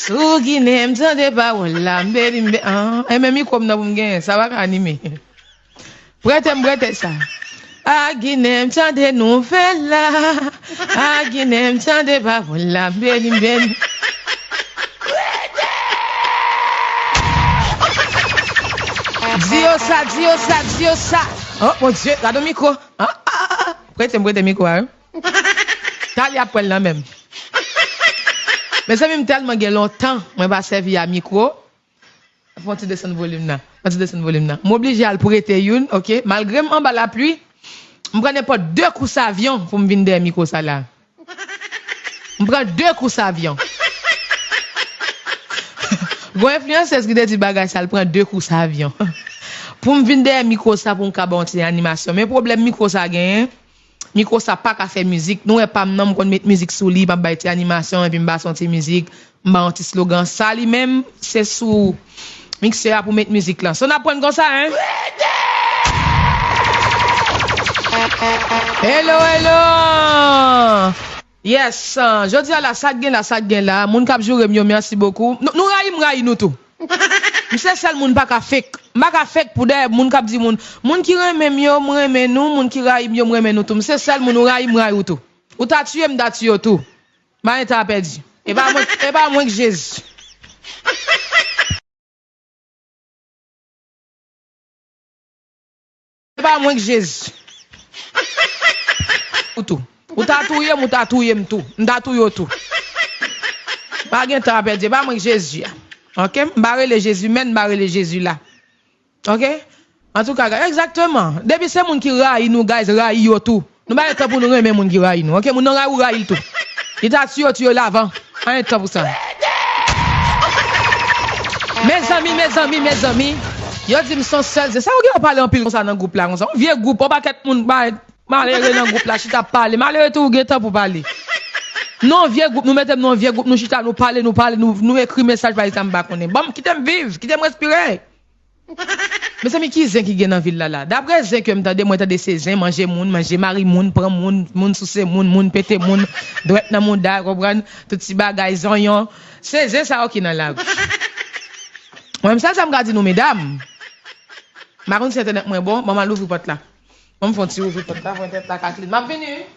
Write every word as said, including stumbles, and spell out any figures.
Sou Ginen, m tande pawòl la, m beni, m be-, ah, e men mikwo m nan pou m genyen, sa pa ka anime. Prete m, prete sa. A Ginen, m tande nouvèl la. A Ginen, m tande pawòl la, m beni, m beni. Di yo sa, di yo sa, di yo sa. Oh, mon Dieu, gade yon mikwo. Ah, ah, ah, ah. Prete m, prete mikwo a, wi. Talè ap pran l nan men m. Mezanmi, m tèlman gen lontan mwen pa sèvi a mikwo. Fè yon ti desann volim nan. Fè yon ti desann volim nan. M oblije al prete youn, oke? Malgre m anba lapli, m pran nenpòt de kous avyon pou m vin dèyè mikwo sa la. M pran de kous avyon. Gon enfliyansèz ki te di bagay sa, l pran de kous avyon. Pou m vin dèyè mikwo sa pou m ka ba yon ti animasyon. Men pwoblèm mikwo sa genyen, mikwo sa pa ka fè mizik. Nou wè pa m nan, m konn met mizik sou li, m ap bay ti animasyon, epi m ba son ti mizik, m ba yon ti slogan. Sa li menm, se sou miksè a pou met mizik lan. So n ap pran konsa, en? Hello, hello! Yes, uh, jodi a la, sa k gen la, sa k gen la. Moun k ap joure m yo, mèsi bokou. Nou, nou rayi m, rayi nou tou. M se sèl moun pa ka fake. M pa ka fake pou dèyè moun k ap di moun. Moun ki renmen m yo, m renmen nou. Moun ki rayi m yo, m renmen nou tou. M se sèl moun ou rayi m, rayi w tou. Ou ta tiye m, m ta tiye w tou. M pa gen tan a pèdi. E pa mwen, e pa mwen k Jezi. E pa mwen k Jezi. Ou tou. Ou ta touye m, ou ta touye m tou. M ta touye w tou. Pa gen tan a pèdi. E pa mwen k Jezi a. Oke? M pa rele Jezi, men m pa rele Jezi la. Oke? Antouka, guys, egzakteman. Depi se moun ki rayi nou, guys, rayi yo tou. Nou pa gen tan pou nou renmen moun ki rayi nou. Oke? Moun nan rayi ou, rayi l tou. Li ta tiye w, tiye l avan. Pa gen tan pou sa. Mezanmi, mezanmi, mezanmi. Yo di m se yon sèl zen. Sa yo gen yo pale anpil konsa nan gwoup la, konsa? Yon vye gwoup, yon pakèt moun pa malere nan gwoup la, chita ap pale. Malere tou, ou gen tan pou pale. Non, vye gwoup, nou mete m nan yon vye gwoup, nou chita, nou pale, nou pale, nou, nou ekri mesaj, pa sa m pa konnen. Ban m, kite m viv, kite m respire. Mezanmi, ki zen ki gen nan vil la la? Dapre zen ke m tande, mwen tande se zen manje moun, manje mari moun, pran moun, moun souse moun, moun pete moun, dwèt nan mouda, konprann? Tout ti bagay, zonyon. Se zen sa yo ki nan lari. Mwen, m sèl sa m ka di nou, medam. M pa konn si entènèt mwen bon, ban m al ouvri pòt la. Ban m fè yon ti ouvri pòt la, fè entènèt la ka clean. M ap vini, wi.